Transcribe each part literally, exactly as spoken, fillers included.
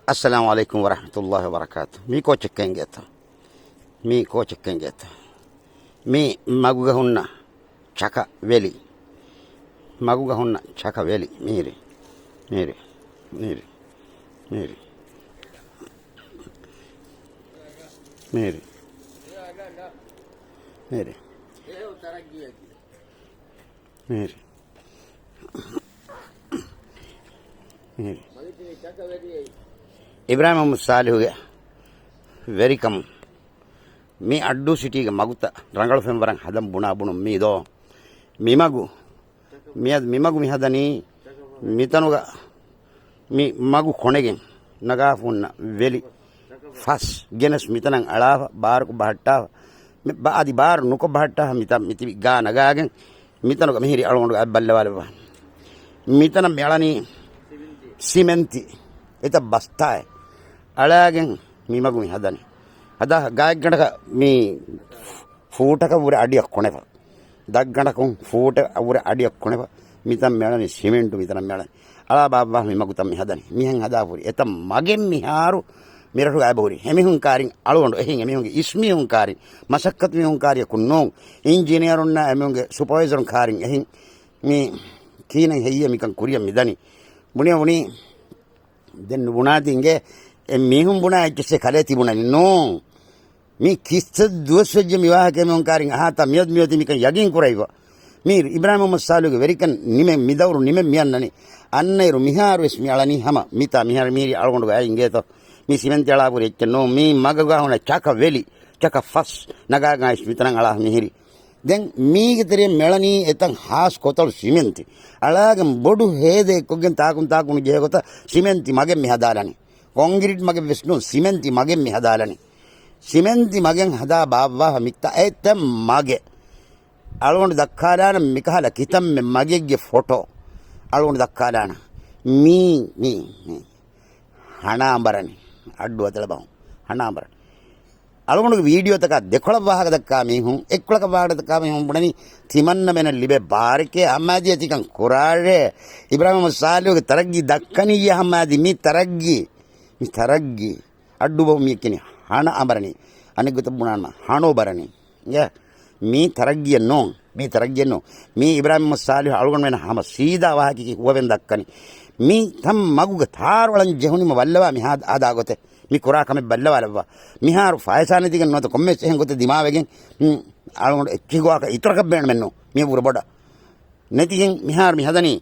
އައްސަލާމު ޢަލައިކުމް ވަރަޙްމަތުﷲި ވަބަރަކާތު. މީ ކޯޗެއް ކެނގޭތަ؟ މީ ކޯޗެއް ކެނގޭތަ؟ މީ މަގުގަ ހުންނަ ޗަކަ ވެލި. މަގުގަ ހުންނަ ޗަކަ ވެލި. މީރި. މީރި. މީރި. މީރި. މީރި. މީރި. މީރި. މީރި. އިބްރާހިމް މުޙައްމަދު ޞާލިޙުގެ ވެރިކަމުން މި އައްޑޫ ސިޓީގެ މަގުތައް ރަނގަޅު ފެންވަރަށް ހަދަން ބުނާ ބުނުން މީ ދޯ. މި މަގު، މިއަދު މި މަގު މި ހަދަނީ މިތަނުގަ މި މަގު ކޮނެގެން ނަގާފަ ހުންނަ ވެލި ފަސް ގެނެސް މިތަނަށް އަޅާފަ، ބާރަކު ބަހައްޓާފަ، މި ބާ-، އަދި ބާރު ނުކޮށް ބަހައްޓާފަ، މިތަން މިތިބި ގާ ނަގާގެން މިތަނުގަ މިހިރީ އަޅުގަނޑު އަތް ބައްލަވާލައްވާ. މިތަނަށް މި އަޅަނީ ސިމެންތި އެތައް ބަސްތާއެއް އަޅާގެން މި މަގު މި ހަދަނީ. ހަދާ ގާތްގަނޑަކަށް މި ފޫޓަކަށް ވުރެ އަޑިއަށް ކޮނެފަ. ދަށްގަނޑަކުން ފޫޓަށް ވުރެ އަޑިއަށް ކޮނެފަ. މިތަން މި އަޅަނީ ސިމެންޓު، މިތަނަށް މި އަޅަނީ. އަޅާ ބާއްވާ މި މަގުތައް މި ހަދަނީ. މިހެން ހަދާފަ ހުރި އެތައް މަގެއް މިހާރު މިރަށުގަ އައިބަ ހުރި. އެމީހުން ކާރިން އަޅުގަނޑު އެހެން އެމީހުންގެ އިސްމީހުން ކާރިން މަސައްކަތު މީހުން ކާރިއަކުން ނޫން. އިންޖިނިއަރުންނާ އެމީހުންގެ ސުޕަވައިޒަރުން ކާރިން އެހެން މި ކީނަން ހެއްޔޭ މިކަން ކުރިއަށް މިދަނީ. ބުނި ބުނި ދެން ނުބުނާތި އިނގޭ އެ މީހުން ބުނާ އެއްޗެއްސެއް ކަލޭ ތިބުނަނީ ނޫން. މީ ކިއްސަ ދުވަސްވެއްޖެ މި ވާހަކަ މީހުން ކާރިން އަހާތާ މިއަދު މިއޮތީ މިކަން ޔަގީން ކުރައިފަ. މީ އިބްރާހިމް މުޙައްމަދު ޞާލިޙުގެ ވެރިކަން ނިމެ މިދައުރު ނިމެ މިއަންނަނީ. އަންނައިރު މިހާރު ވެސް މި އަޅަނީ ހަމަ މިތާ މިހާރު މީރި އަޅުގަނޑުގަ އައި އިނގޭތޯ. މީ ސިމެންތި އަޅާފަ ހުރި އެއްޗެއް ނޫން. މީ މަގުގަ ހުންނަ ޗަކަ ވެލި، ޗަކަ ފަސް ނަގާގާ އިސް މިތަނަށް އަޅާ މިހިރީ. ދެން މީގެ ތެރެއިން މި އަޅަނީ އެތަން ހާސް ކޮތަޅު ސިމެންތި އަޅާގެން ބޮޑު ހޭދައެއްކޮށްގެން ތާކުން ތާކުން ޖެހޭ ގޮތަށް ސިމެންތި މަގެއް މި ހަދާލަނީ. ކޮންގްރީޓް މަގެއް ވެސް ނޫން، ސިމެންތި މަގެއް މި ހަދާލަނީ. ސިމެންތި މަގެއް ހަދާ ބާއްވާފަ މިތާ އެތައް މަގެއް. އަޅުގަނޑު ދައްކާލާނަން މިކަހަލަ ކިތަންމެ މަގެއްގެ ފޮޓޯ. އަޅުގަނޑު ދައްކާލާނަން. މީ، މީ، މީ. ހަނާ އަނބަރަނީ. އައްޑު އަތޮޅަށް ބަހުން. ހަނާ އަނބަރަނީ. އަޅުގަނޑުގެ ވީޑިއޯތަކާ ދެކޮޅަށް ވާހަކަ ދައްކާ މީހުން، އެއްކޮޅަކަށް ވާހަކަ ދައްކާ މީހުން ބުނަނީ، ތިމަންނަމެނަށް ލިބޭ ބާރެކޭ ހަމާދީ ތިކަން ކުރާށޭ. އިބްރާހިމް މުޙައްމަދު ޞާލިޙުގެ ތަރައްގީ ދައްކަނިއްޔާ ހަމާދީ މި ތަރައްގީ. މި ތަރައްގީ. އައްޑު ބަހުން މި އެކިނި ހަނަ އަނބަރަނީ. އަނެއް ގޮތަށް ބުނާނަމަ ހަނޯ ބަރަނީ. އިނގޭ؟ މީ ތަރައްގީއެއް ނޫން. މީ ތަރައްގީއެއް ނޫން. މީ އިބްރާހިމް މުޙައްމަދު ޞާލިޙު އަޅުގަނޑުމެން ހަމަ ސީދާ ވާހަކައަކީ ހުވަވެން ދައްކަނީ. މީ ތަން މަގުގަ ތާރު އަޅަން ޖެހުނީމަ ބައްލަވާ މި ހާ-، ހަދާ ގޮތެއް. މި ކުރާ ކަމެއް ބައްލަވާލައްވާ. މިހާރު ފައިސާ ނެތިގެން ނުވަތަ ކޮންމެސް އެހެން ގޮތެއް ދިމާވެގެން، ހުން، އަޅުގަނޑު އެއްޗެހި ގޮވާކަށް އިތުރަކަށް ބޭނުމެއް ނޫން. މި ބުރަ ބޮޑަށް. ނެތިގެން މިހާރު މި ހަދަނީ.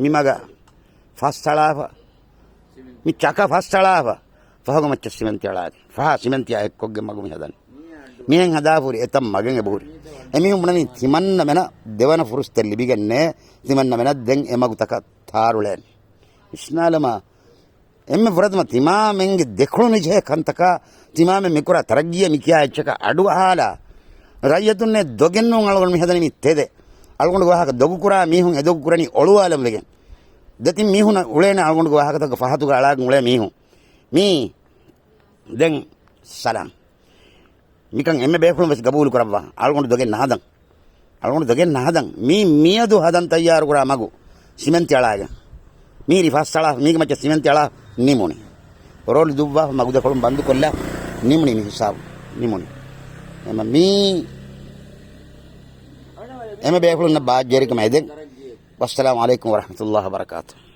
މި މަގަށް ފަސް އަޅާފަ، މި ޗަކަ ފަސް އަޅާފަ، ފަހުގެ މައްޗަށް ސިމެންތި އަޅާދިން. ފަހާ ސިމެންތިއާ އެއްކޮށްގެން މަގު މި ހަދަނީ. މިހެން ހަދާފަ ހުރި އެތައް މަގެއް އެބަހުރި. އެމީހުން ބުނަނީ ތިމަންނަމެނަށް ދެވަނަ ފުރުސަތެއް ލިބިގެންނޭ، ތިމަންނަމެނަށް ދެން އެ މަގުތަކަށް ތާރުޅޭނެ. ވިސްނާލަމާ، އެންމެ ފުރަތަމަ ތިމާމެންގެ ދެކޮޅު ނުޖެހޭ ކަންތަކާ، ތިމާމެން މިކުރާ ތަރައްގީއަށް މިކިޔާ އެއްޗަކަށް އަޑުއަހާލާ، ރައްޔިތުންނޭ ދޮގެއް ނޫން އަޅުގަނޑު މި ހަދަނީ މި ތެދެއް. އަޅުގަނޑުގެ ވާހަކަ ދޮގުކުރާ މީހުން އެ ދޮގު ކުރަނީ އޮޅުވާލަން ވެގެން. ދެތިން މީހުންނަށް އުޅޭނެ އަޅުގަނޑުގެ ވާހަކަތަކުގެ ފަހަތުގަ އަޅާގެން އުޅޭ މީހުން. މީ ދެން ސަލާމް. މިކަން އެންމެ ބޭފުޅުން ވެސް ގަބޫލު ކުރައްވާ. އަޅުގަނޑު ދޮގެއް ނަހަދަން. އަޅުގަނޑު ދޮގެއް ނަހަދަން. މީ މިއަދު ހަދަން ތައްޔާރު ކުރާ މަގު ސިމެންތި އަޅާގެން. މީރި ފަސް އަޅާ، މީގެ މައްޗަށް ސިމެންތި އަޅާ ނިމުނީ. ރޯލް ދުއްވާ މަގު ދެކޮޅުން ބަންދު ކޮށްލާ ނިމުނީ މި ހިސާބު. ނިމުނީ. އެމަ މީ އެމަ ބޭފުޅުންނަށް ބާއްޖަވެރިކަމަށް އެދެން. ވައްސަލާމު ޢަލައިކުމް ވަރަޙްމަތުﷲި ވަބަރަކާތުހު.